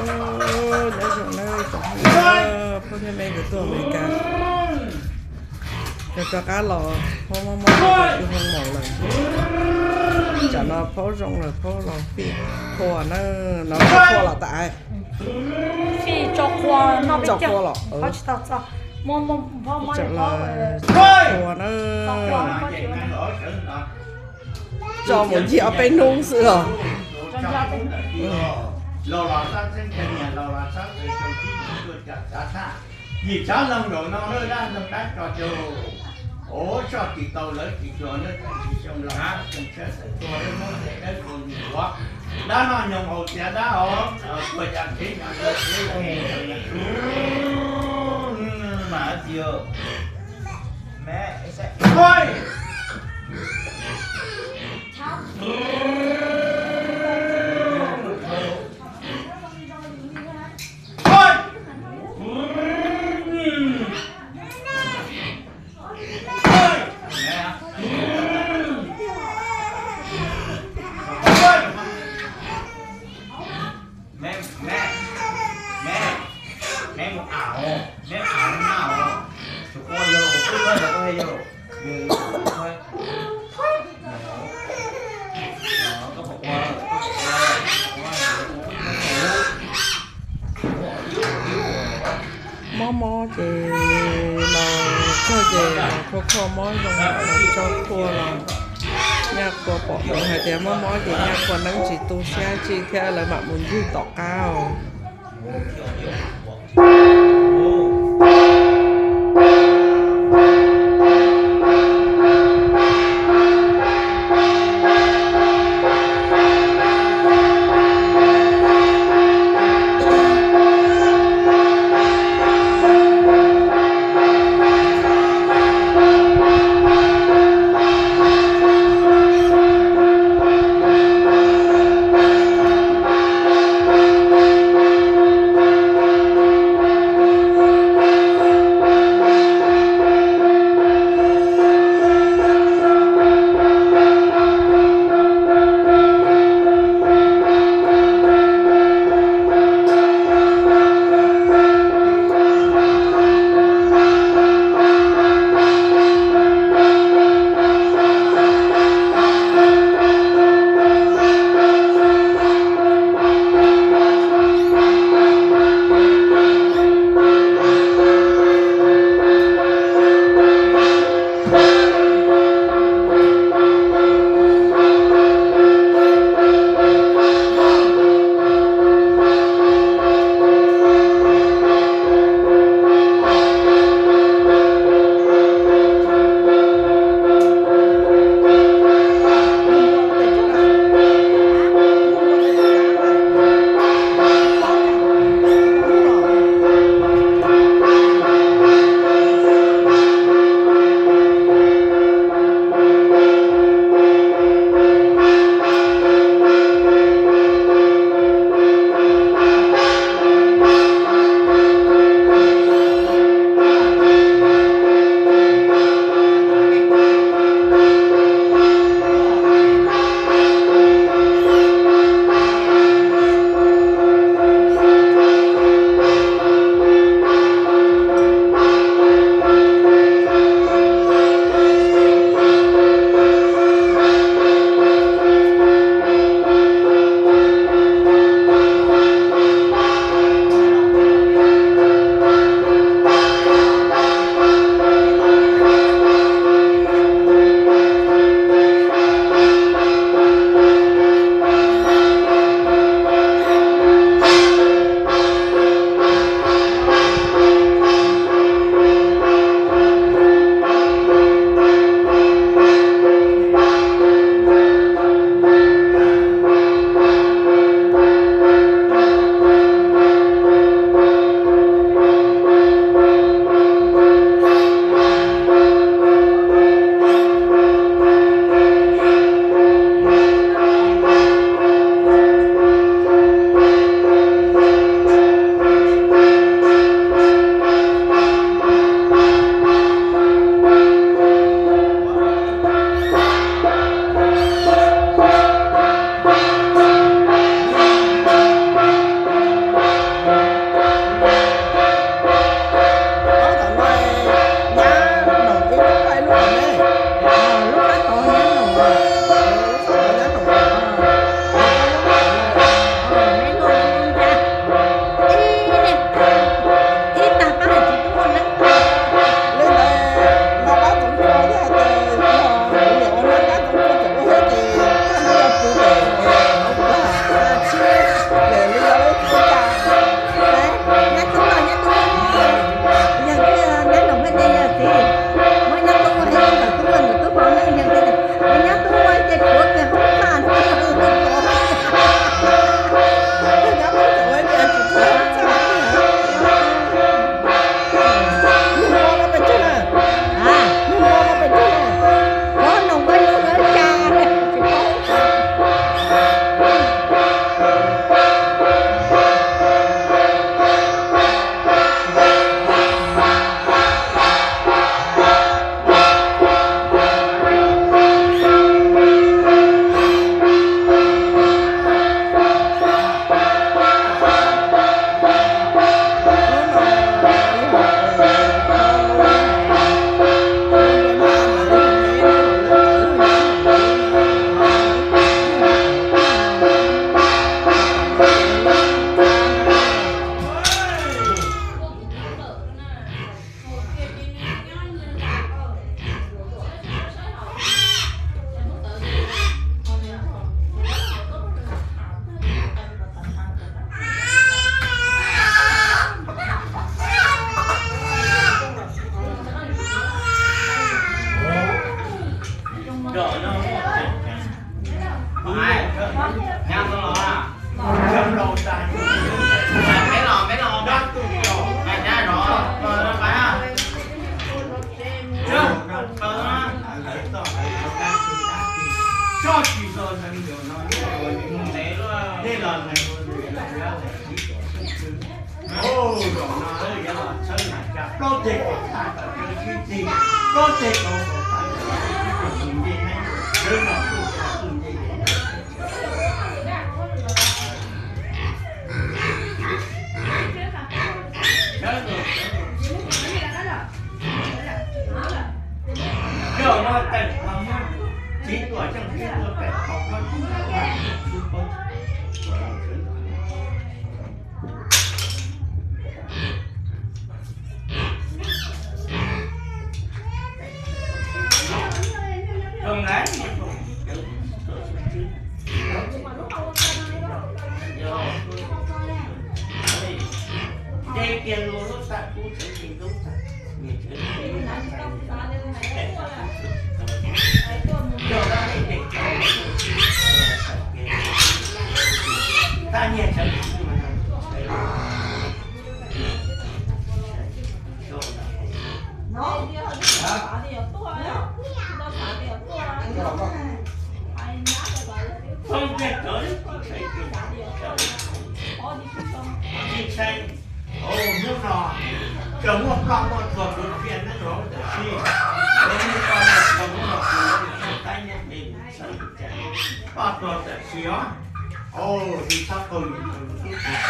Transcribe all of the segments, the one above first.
Nyob zoo nawb tsoom phooj ywg, phob thiab me kwv tuaj Amelikas, yog rov qab los phob mob mob rau kwv Hmoob Maum lawm. Tsam no phob zoo lawm, phob los fij qhua na, no phob qhua los tas. Fij tso qhua no, tso qhua los, tsis tau txog. Tso qhua na. Tso mus ncig ob peb hnub xwb os. Yim tsav loog nraum no lawm dab loog dab tso rau. Ov, soj tsis tau lawv tsis tsuas lawv tsis xyoo los tseem tshawb tawm tuag lawv muab tes dawb paug nim ua. Dab no nyoog haus tias dab os, tuag cas kev nyob tuag kev mas txiv. Mob mob ces los txog ces los khua khua mob zoo, los tso qhua los nyaj qhua pom lawv hais tias mob mob ces nyaj qhua neeb tsis tu siab tsi thiab lawv mam mus ncig tom qab os. Hnub no tseem muaj ploj muaj tuag kuv qhia neeb laus tam sim, muaj ploj muaj tuag hnub no kuv lawv mus txog taib nyob pem sawv tus cas, ploj tuag tam sim os. Tsis txhob qw, tsis txhob qw.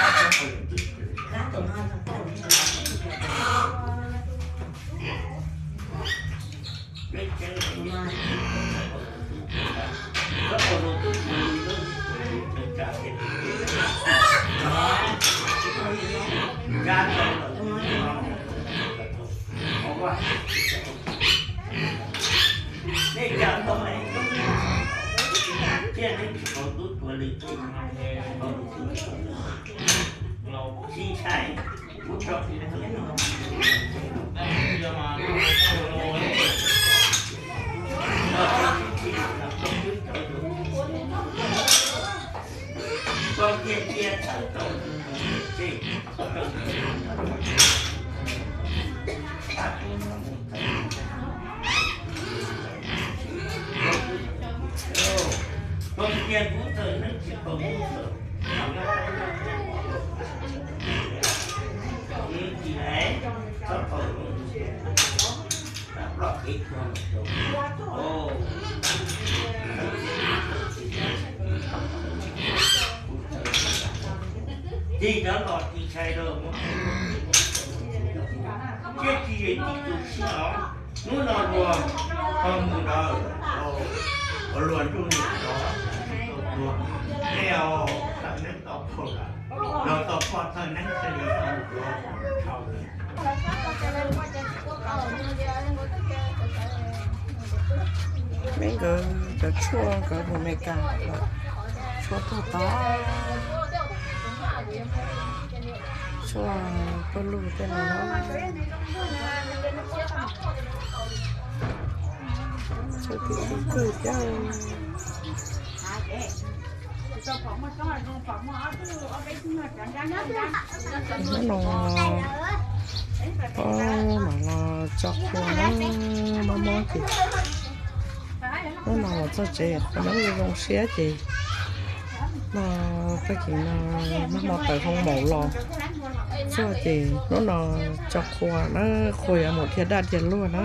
Tig rov los tig tshais rau, thiab tsis yog tib tug sib los. Hnub no luag tau mus ntawd, luag nrug niam los, luag, nej tau neeb tau phauj lawm, luag tau poj thawj neeb thiaj li tau mus ua tshau lawm. Peb nkawd cov tshuaj nkawd mus Meskas, tshuaj tuag tag, tshuaj pawg lug tej no. Tshuaj twb tub kawg thiab. Hnub no, o, mam los tso qhua na, mob mob ces hnub no los txog tsev qhua na, zoo siab ces no, tag kis no nag hmo tawm hoo maum los txog ces hnub no tso qhua na, qhua yuav mus dhia daj dhia luag na.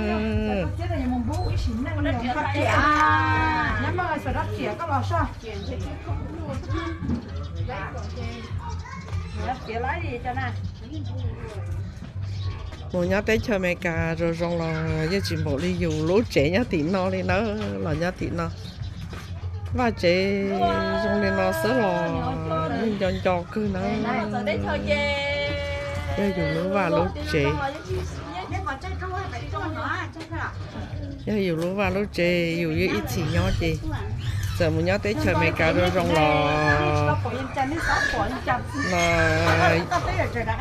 Mus nyob teb chaws Amelikas zoo zoo los yeej tsis npaum li yus lub tsev nyob tim no li na, los nyob tim no. Vaj tsev zoo li no xwb los yeej nco nco kawg na. Yog yus lub vaj lub tsev, yog yus lub vaj lub tsev yus yeej ib txhis nyob ces txawm mus nyob teb chaws Amelikas zoo zoo los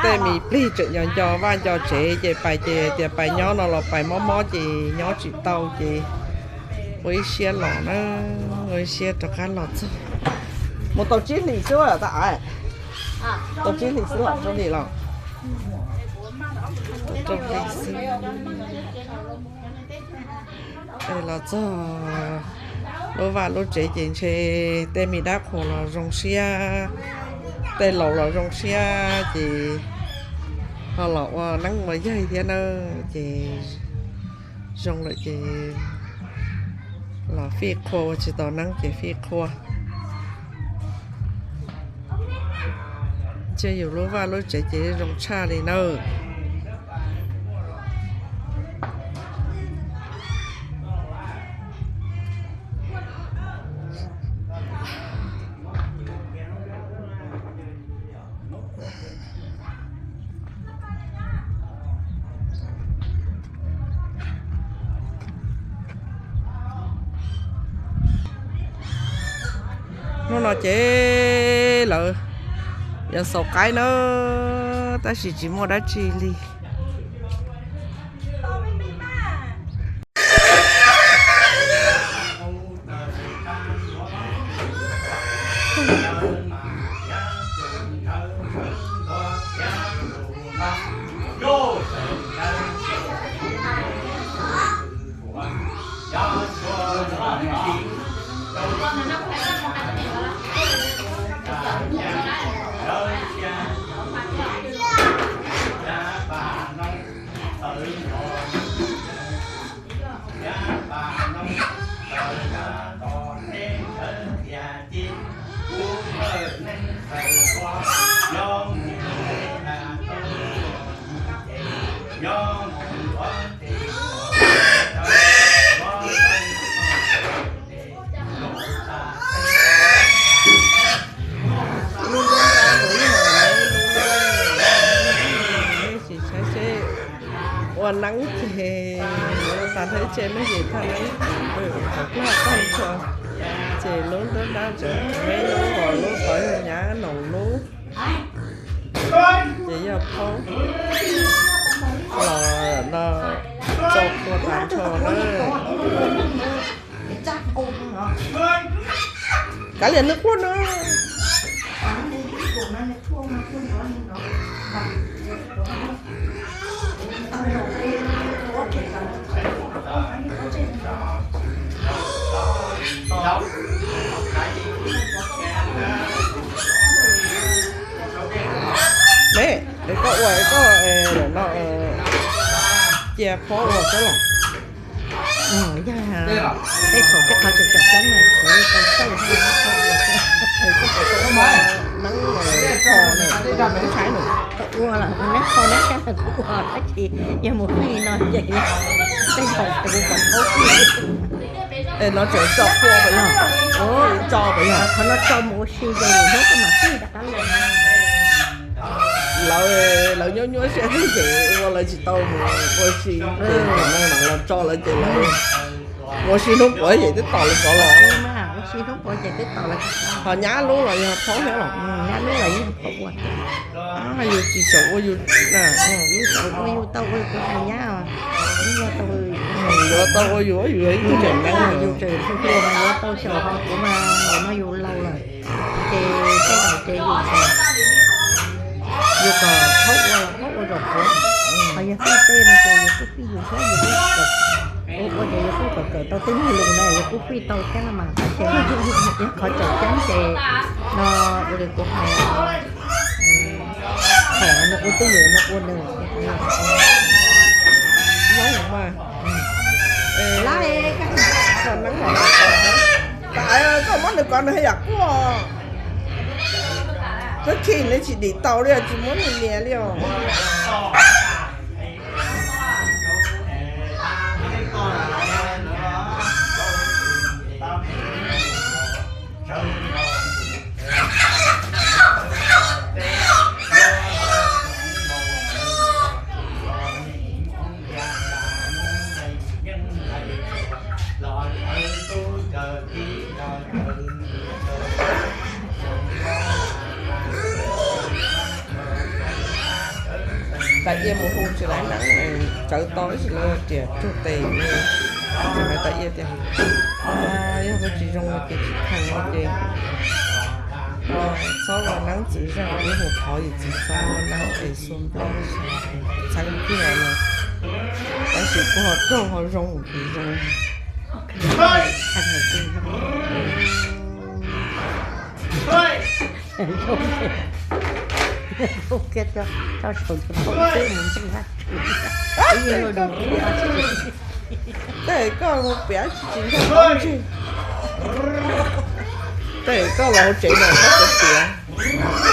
tej me plig tseem nco nco vaj nco tsev ces pais ces tias pais nyob no los pais mob mob ces nyob tsis tau ces ua ib siab los na, ua ib siab rov qab los txog. Mus tau tsib hlis xwb tas, tau tsib hlis xwb los rau hli los, rau hli xwb. Los txog lub vaj lub tsev ces ntshe tej me dab qhuas los zoo siab Tej laus los zoo siab ces ho los ua neeb ua yaig thiab na, ces zoo lawm ces los fij qhua, ua tsis tau neeb ces fij qhua. Ntshe yus lub vaj lub tsev ces zoo tshaj li nawb. Hnub no ces lawv yuav xaus qaib na, tab sis tsis muaj dab tsi li. Sim saib seb, ua neeb ces ua tas thiab ces nej ces thaj neeb tsis pw, qhov plaj tag nrho, ces lub nruab dab ntawd me lub, lub tod yog nyab noos lub, ces yog phaub los no tso qhua tas nrho na. Kav liam nws quaj no. Ne, es koj ua es koj lawm no, cia phob ua xwb los? Yog tej thaum tej qhov tseem tseem ceeb na kuv tau txawj neeb, koj ua los neb kho neb sab kuv ua tab sis yog mus fij no ces tej thaum kuv kom thaub fij. Es no tseem tso qhua pem yog, tso pem yog, qhov no tso mus ua si ces hnub koj mam fij rov qab los. Lawv, lawv nyuaj nyuaj siab thiab ces ua lawv tsis tau mus ua si ces thaum no mam los tso lawv ces lawv ua si hnub puav yem twb tos lawv rov los. Ho nyab lub los yog phaub thiab los? Nyab lub los yog phaub ua. Yus tsis txawj ua yus, yus txawj ua yus tau ua kuv hais nyab os. Yus yuav tau ua yus, yus yog ib tug tseem neeb, yus tseem hluas mas yuav tau xyaum, ho kuv mas nim no yus laus lawm. Ces tej zaum ces yus, yus kom thaub ua los thaub ua zaum kuv. Ho yog fij tej no ces yus kuj fij yus thiab, yus kuj ua ces yus kuj kom kawm tau tej niag lus na, yus kuj fij tau thiab no mas tab sis yog qhov tseem ceeb ces no ua li kuv hais, thaum nws ua twj ywm nws ua nws. Koj muab nws kov nws yam quaj. Koj khi nws tsis dim tau li, tsis muab nws nias li os. Tais Iab mus hu tsis laiv neeb, tsawv to ib sim lawv riam rug tes. Ces Tais Iab tias, yog koj tsis zoo no ces tsis kheev no ces txhob ua neeb txwv zog, ib hu qhov yus txiv txhob ua neeb es xua nplej txheeb kiag no. Tab sis kuj ho raug ho zoo, kuv zoo. Ua kiag rau, rau saum tus qaum txwb mus ntseeg dab tsi? Ib yam li, tej koj mus piav tsis tsis ntseeg qaum ntseg. Tej koj los hauv tsev no koj puas piav?